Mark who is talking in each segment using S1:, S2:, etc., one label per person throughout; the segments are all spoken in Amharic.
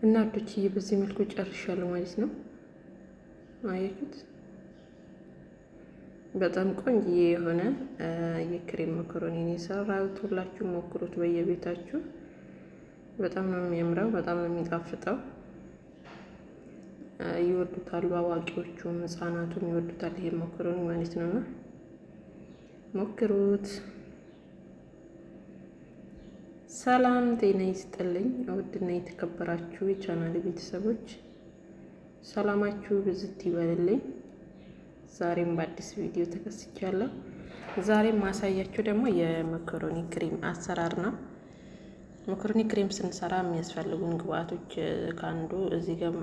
S1: እና ውዶችዬ በዚህ መልኩ ጨርሻለሁ ማለት ነው። አያችሁት? በጣም ቆንጅዬ የሆነ የክሬም መኮረኒ ነው የሰራሁት። ሁላችሁ ሞክሩት በየቤታችሁ። በጣም ነው የሚያምረው፣ በጣም ነው የሚጣፍጠው። ይወዱታሉ፣ አዋቂዎቹም ህጻናቱም ይወዱታል ይሄ መኮረኒ ማለት ነውና ሞክሩት። ሰላም ጤና ይስጥልኝ። ውድና የተከበራችሁ የቻናል ቤተሰቦች ሰላማችሁ ብዝት ይበልልኝ። ዛሬም በአዲስ ቪዲዮ ተከስቻለሁ። ዛሬም ማሳያችሁ ደግሞ የመኮረኒ ክሬም አሰራር ነው። መኮረኒ ክሬም ስንሰራ የሚያስፈልጉን ግብአቶች ከአንዱ እዚህ ጋር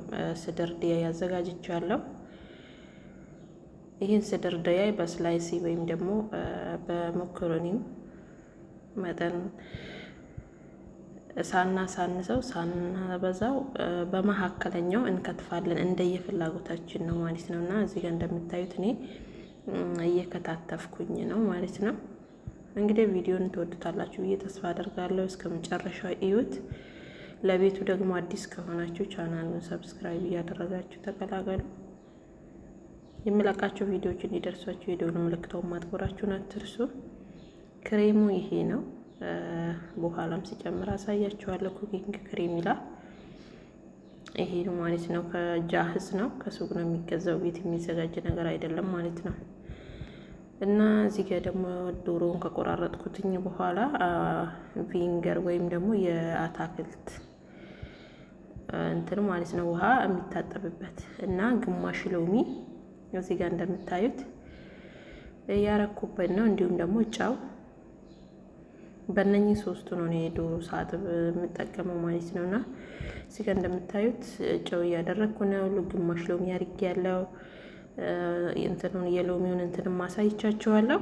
S1: صدر دياي አዘጋጅቻለሁ። ይህን صدر دياي በ slice ወይም ደግሞ በመኮረኒው መጠን ሳናሳንሰው ሳናበዛው በመካከለኛው እንከትፋለን። እንደየፍላጎታችን ነው ማለት ነው። እና እዚህ ጋር እንደምታዩት እኔ እየከታተፍኩኝ ነው ማለት ነው። እንግዲህ ቪዲዮን ትወዱታላችሁ ብዬ ተስፋ አደርጋለሁ። እስከ መጨረሻው እዩት። ለቤቱ ደግሞ አዲስ ከሆናችሁ ቻናሉን subscribe እያደረጋችሁ ተቀላቀሉ። የምለቃቸው ቪዲዮዎች እንዲደርሷችሁ የደወል ምልክቱን ማጥቆራችሁን አትርሱ። ክሬሙ ይሄ ነው። በኋላም ሲጨምር አሳያችኋለሁ። Cooking cream ይላል። ይሄ ነው ማለት ነው። ከ جاهز ነው፣ ከሱቅ ነው የሚገዛው፣ ቤት የሚዘጋጅ ነገር አይደለም ማለት ነው። እና እዚህ ጋር ደግሞ ዶሮውን ከቆራረጥኩትኝ በኋላ vinegar ወይም ደግሞ የአታክልት እንትን ማለት ነው ውሃ የሚታጠብበት እና ግማሽ ሎሚ እዚህ ጋር እንደምታዩት ያረኩበት ነው። እንዲሁም ደግሞ ጨው በእነኚህ ሶስቱ ነው እኔ ዶሮ ሳጥብ የምጠቀመው ማለት ነው። እና እዚህ ጋር እንደምታዩት ጨው እያደረግኩ ነው። ግማሽ ሎሚ አድርጌ ያለው እንትኑን የሎሚውን እንትን ማሳይቻችኋለሁ።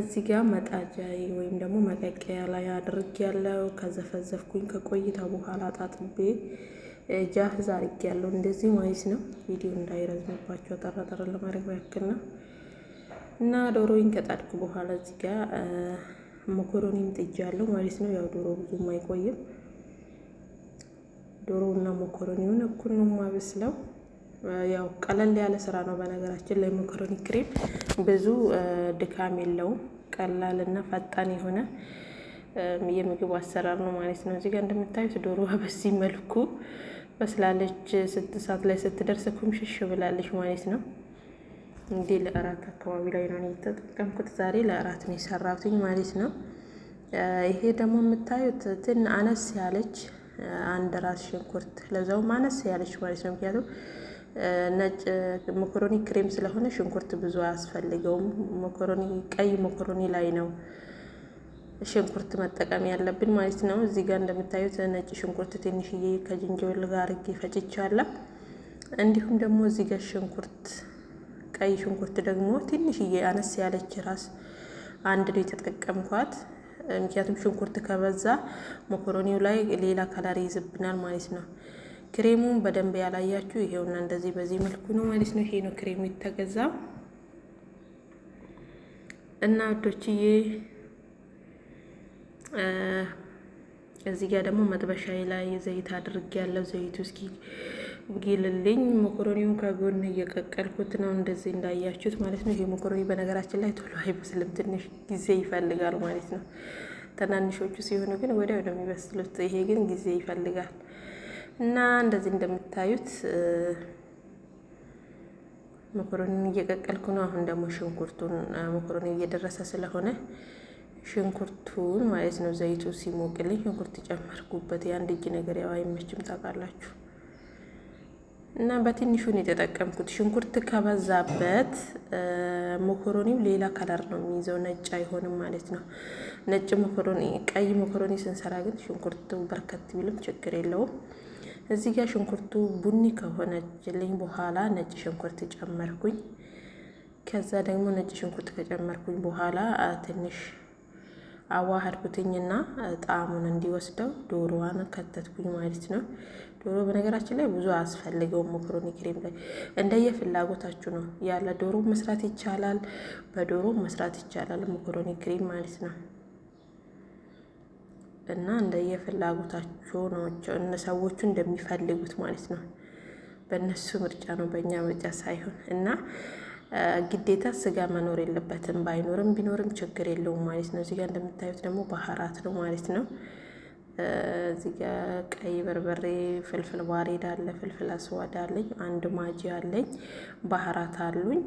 S1: እዚህ ጋር መጣጃ ወይም ደግሞ መቀቀያ ላይ አድርጌ ያለው ከዘፈዘፍኩኝ ከቆይታ በኋላ ጣጥቤ جاهز አድርጌ ያለው እንደዚህ ማለት ነው። ቪዲዮ እንዳይረዝምባቸው ጠራ ለማድረግ ያክል ነው። እና ዶሮዬን ከጣድኩ በኋላ እዚህ ጋር መኮረኒም ጥጃለሁ ማለት ነው። ያው ዶሮ ብዙም አይቆይም። ዶሮውና መኮረኒውን እኩል ነው የማበስለው። ያው ቀለል ያለ ስራ ነው። በነገራችን ላይ መኮረኒ ክሬም ብዙ ድካም የለውም። ቀላል እና ፈጣን የሆነ የምግብ አሰራር ነው ማለት ነው። እዚህ ጋር እንደምታዩት ዶሮዋ በዚህ መልኩ በስላለች። 6 ሰዓት ላይ ስትደርስ ኩምሽሽ ብላለች ማለት ነው። እንግዲህ ለእራት አካባቢ ላይ ነው የተጠቀምኩት። ዛሬ ለእራት ነው የሰራሁትኝ ማለት ነው። ይሄ ደግሞ የምታዩት ትን አነስ ያለች አንድ ራስ ሽንኩርት፣ ለዛውም አነስ ያለች ማለት ነው። ምክንያቱም ነጭ መኮረኒ ክሬም ስለሆነ ሽንኩርት ብዙ አያስፈልገውም። መኮረኒ ቀይ መኮረኒ ላይ ነው ሽንኩርት መጠቀም ያለብን ማለት ነው። እዚህ ጋር እንደምታዩት ነጭ ሽንኩርት ትንሽዬ ከጅንጅብል ጋር አድርጌ ፈጭቻለሁ። እንዲሁም ደግሞ እዚህ ጋር ሽንኩርት፣ ቀይ ሽንኩርት ደግሞ ትንሽዬ አነስ ያለች ራስ አንድ ነው የተጠቀምኳት። ምክንያቱም ሽንኩርት ከበዛ መኮረኒው ላይ ሌላ color ይይዝብናል ማለት ነው። ክሬሙን በደንብ ያላያችሁ ይሄውና እንደዚህ በዚህ መልኩ ነው ማለት ነው። ይሄ ነው ክሬሙ የተገዛው። እና ውዶችዬ እዚህ ጋር ደግሞ መጥበሻዬ ላይ ዘይት አድርጌ ያለው ዘይቱ እስኪ ግልልኝ መኮረኒውን ከጎን እየቀቀልኩት ነው፣ እንደዚህ እንዳያችሁት ማለት ነው። ይሄ መኮረኒ በነገራችን ላይ ቶሎ አይበስልም፣ ትንሽ ጊዜ ይፈልጋል ማለት ነው። ትናንሾቹ ሲሆኑ ግን ወዲያው ነው የሚበስሉት። ይሄ ግን ጊዜ ይፈልጋል። እና እንደዚህ እንደምታዩት መኮረኒውን እየቀቀልኩ ነው። አሁን ደግሞ ሽንኩርቱን፣ መኮረኒው እየደረሰ ስለሆነ ሽንኩርቱን ማለት ነው፣ ዘይቱ ሲሞቅልኝ ሽንኩርት ጨመርኩበት። የአንድ እጅ ነገር ያው አይመችም ታውቃላችሁ። እና በትንሹ ነው የተጠቀምኩት። ሽንኩርት ከበዛበት መኮረኒው ሌላ color ነው የሚይዘው፣ ነጭ አይሆንም ማለት ነው። ነጭ መኮረኒ፣ ቀይ መኮረኒ ስንሰራ ግን ሽንኩርቱ በርከት ቢልም ችግር የለውም። እዚህ ጋር ሽንኩርቱ ቡኒ ከሆነችልኝ በኋላ ነጭ ሽንኩርት ጨመርኩኝ። ከዛ ደግሞ ነጭ ሽንኩርት ከጨመርኩኝ በኋላ ትንሽ አዋሃድኩትኝና ጣዕሙን እንዲወስደው ዶሮዋን ከተትኩኝ ማለት ነው። ዶሮ በነገራችን ላይ ብዙ አያስፈልገውም መኮረኒ ክሬም ላይ፣ እንደየፍላጎታችሁ ነው። ያለ ዶሮ መስራት ይቻላል፣ በዶሮ መስራት ይቻላል መኮረኒ ክሬም ማለት ነው። እና እንደየፍላጎታቸው ናቸው ሰዎቹ እንደሚፈልጉት ማለት ነው። በእነሱ ምርጫ ነው፣ በእኛ ምርጫ ሳይሆን። እና ግዴታ ስጋ መኖር የለበትም። ባይኖርም ቢኖርም ችግር የለውም ማለት ነው። እዚጋ እንደምታዩት ደግሞ بهارات ነው ማለት ነው። እዚጋ ቀይ በርበሬ፣ فلفل بارد አለ፣ فلفل أسود አለኝ፣ አንድ ማጂ አለኝ፣ بهارات አሉኝ፣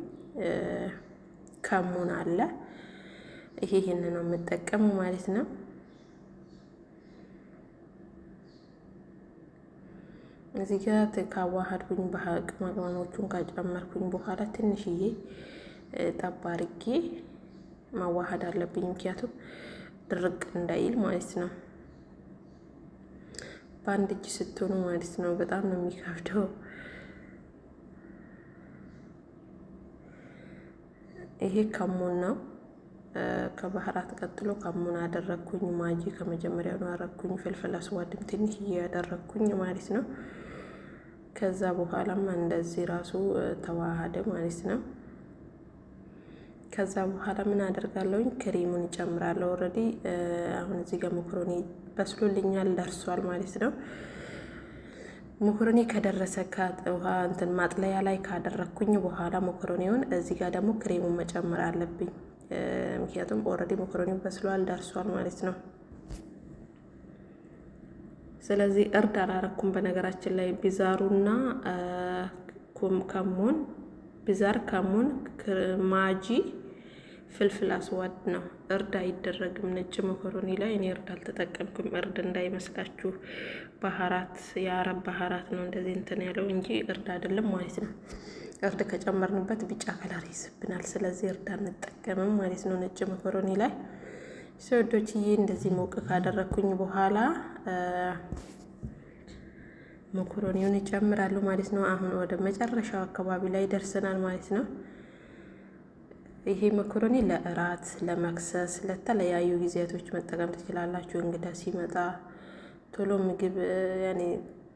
S1: ከሙን አለ። ይሄን ነው የምጠቀመው ማለት ነው። እዚህ ጋር ካዋሃድኩኝ ቅመማ ቅመሞቹን ካጨመርኩኝ በኋላ ትንሽዬ ጠብ አድርጌ ማዋሃድ አለብኝ፣ ምክንያቱም ድርቅ እንዳይል ማለት ነው። በአንድ እጅ ስትሆኑ ማለት ነው በጣም ነው የሚከብደው። ይሄ ከሙን ነው። ከ بهارات ቀጥሎ ከሙን አደረግኩኝ። ማጂ ከመጀመሪያው ነው አደረግኩኝ። فلفل أسود ም ትንሽዬ ያደረግኩኝ ማለት ነው። ከዛ በኋላም እንደዚህ ራሱ ተዋሃደ ማለት ነው። ከዛ በኋላ ምን አደርጋለሁኝ? ክሬሙን እጨምራለሁ። Already አሁን እዚህ ጋር መኮሮኒ በስሎልኛል፣ ደርሷል ማለት ነው። መኮሮኒ ከደረሰ ውሃ እንትን ማጥለያ ላይ ካደረግኩኝ በኋላ መኮሮኒውን እዚህ ጋር ደግሞ ክሬሙን መጨመር አለብኝ። ምክንያቱም already መኮሮኒው በስሏል፣ ደርሷል ማለት ነው። ስለዚህ እርድ አላረኩም። በነገራችን ላይ ቢዛሩና ከሙን፣ بزار፣ ከሙን፣ ማጂ፣ فلفل أسود ነው። እርድ አይደረግም ነጭ መኮሮኒ ላይ። እኔ እርድ አልተጠቀምኩም። እርድ እንዳይመስላችሁ بهارات፣ የአረብ بهارات ነው እንደዚህ እንትን ያለው እንጂ እርድ አይደለም ማለት ነው። እርድ ከጨመርንበት ቢጫ color ይስብናል። ስለዚህ እርድ አንጠቀምም ማለት ነው ነጭ መኮሮኒ ላይ። ሰወዶችዬ እንደዚህ ሞቅ ካደረግኩኝ በኋላ መኮሮኒውን እጨምራለሁ ማለት ነው። አሁን ወደ መጨረሻው አካባቢ ላይ ደርሰናል ማለት ነው። ይሄ መኮሮኒ ለእራት፣ ለመክሰስ፣ ለተለያዩ ጊዜያቶች መጠቀም ትችላላችሁ። እንግዳ ሲመጣ ቶሎ ምግብ ያኔ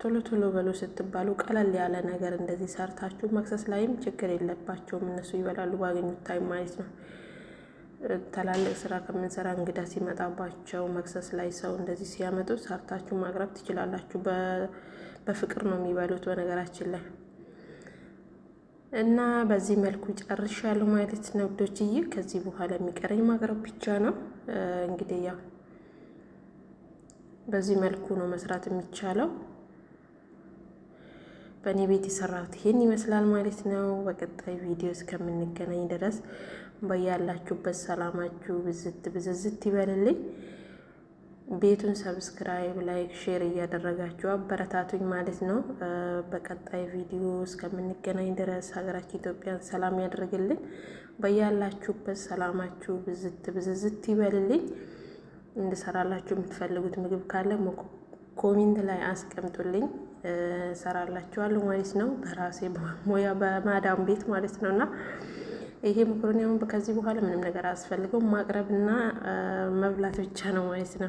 S1: ቶሎ ቶሎ በሉ ስትባሉ ቀለል ያለ ነገር እንደዚህ ሰርታችሁ መክሰስ ላይም ችግር የለባቸውም፣ እነሱ ይበላሉ ባገኙት time ማለት ነው። ትላልቅ ስራ ከምንሰራ እንግዳ ሲመጣባቸው መክሰስ ላይ ሰው እንደዚህ ሲያመጡ ሰርታችሁ ማቅረብ ትችላላችሁ። በፍቅር ነው የሚበሉት በነገራችን ላይ። እና በዚህ መልኩ ጨርሻለሁ ማለት ነው ውዶችዬ። ከዚህ በኋላ የሚቀረኝ ማቅረብ ብቻ ነው። እንግዲህ ያው በዚህ መልኩ ነው መስራት የሚቻለው። በእኔ ቤት የሰራሁት ይሄን ይመስላል ማለት ነው። በቀጣይ ቪዲዮ እስከምንገናኝ ድረስ በያላችሁበት ሰላማችሁ ብዝት ብዝዝት ይበልልኝ። ቤቱን subscribe፣ like፣ share እያደረጋችሁ አበረታቱኝ ማለት ነው። በቀጣይ ቪዲዮ እስከምንገናኝ ድረስ ሀገራችን ኢትዮጵያን ሰላም ያደርግልን። በያላችሁበት ሰላማችሁ ብዝት ብዝዝት ይበልልኝ። እንድሰራላችሁ የምትፈልጉት ምግብ ካለ comment ላይ አስቀምጡልኝ፣ እሰራላችኋለሁ ማለት ነው። በራሴ ሙያ በማዳም ቤት ማለት ነው። እና ይሄ መኮረኒ አሁን ከዚህ በኋላ ምንም ነገር አያስፈልገውም፣ ማቅረብና መብላት ብቻ ነው ማለት ነው።